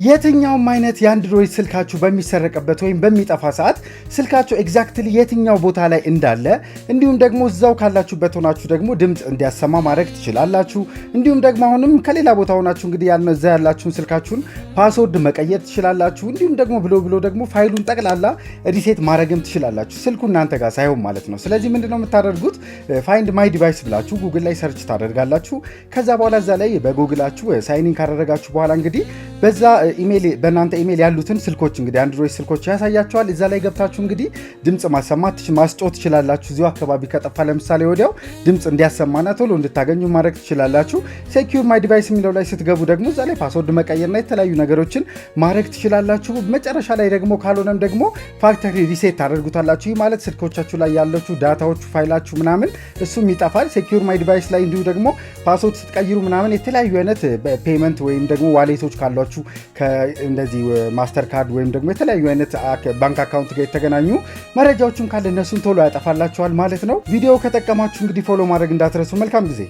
የትኛውም አይነት የ Android ስልካችሁ በሚሰረቅበት ወይም በሚጠፋ ሰዓት ስልካችሁ exactly የትኛው ቦታ ላይ እንዳለ፣ እንዲሁም ደግሞ እዛው ካላችሁበት ሆናችሁ ደግሞ ድምፅ እንዲያሰማ ማድረግ ትችላላችሁ። እንዲሁም ደግሞ አሁንም ከሌላ ቦታ ሆናችሁ እንግዲህ ያልነው እዛ ያላችሁን ስልካችሁን password መቀየር ትችላላችሁ። እንዲሁም ደግሞ ብሎ ብሎ ደግሞ ፋይሉን ጠቅላላ reset ማድረግም ትችላላችሁ፣ ስልኩ እናንተ ጋር ሳይሆን ማለት ነው። ስለዚህ ምንድነው የምታደርጉት? Find my device ብላችሁ ጉግል ላይ search ታደርጋላችሁ። ከዛ በኋላ እዛ ላይ በ Google ኣችሁ sign in ካደረጋችሁ በኋላ እንግዲህ በዛ ኢሜይል፣ በእናንተ ኢሜይል ያሉትን ስልኮች፣ እንግዲህ Android ስልኮች ያሳያችኋል። እዛ ላይ ገብታችሁ እንግዲህ ድምፅ ማሰማት፣ ማስጮህ ትችላላችሁ። እዚሁ አካባቢ ከጠፋ ለምሳሌ ወዲያው ድምፅ እንዲያሰማና ቶሎ እንድታገኙ ማድረግ ትችላላችሁ። Secure my device የሚለው ላይ ስትገቡ ደግሞ እዛ ላይ password መቀየርና የተለያዩ ነገሮችን ማድረግ ትችላላችሁ። መጨረሻ ላይ ደግሞ ካልሆነም ደግሞ factory reset ታደርጉታላችሁ። ይህ ማለት ስልኮቻችሁ ላይ ያለችው data ዎቹ፣ ፋይላችሁ ምናምን እሱም ይጠፋል። Secure my device ላይ እንዲሁ ደግሞ password ስትቀይሩ ምናምን የተለያዩ አይነት payment ወይም ደግሞ wallet ኦች ካሏችሁ፣ እንደዚህ Mastercard ወይም ደግሞ የተለያዩ አይነት ባንክ account ጋር የተገናኙ መረጃዎችም ካለ እነሱን ቶሎ ያጠፋላችኋል ማለት ነው። ቪዲዮ ከጠቀማችሁ እንግዲህ follow ማድረግ እንዳትረሱ። መልካም ጊዜ።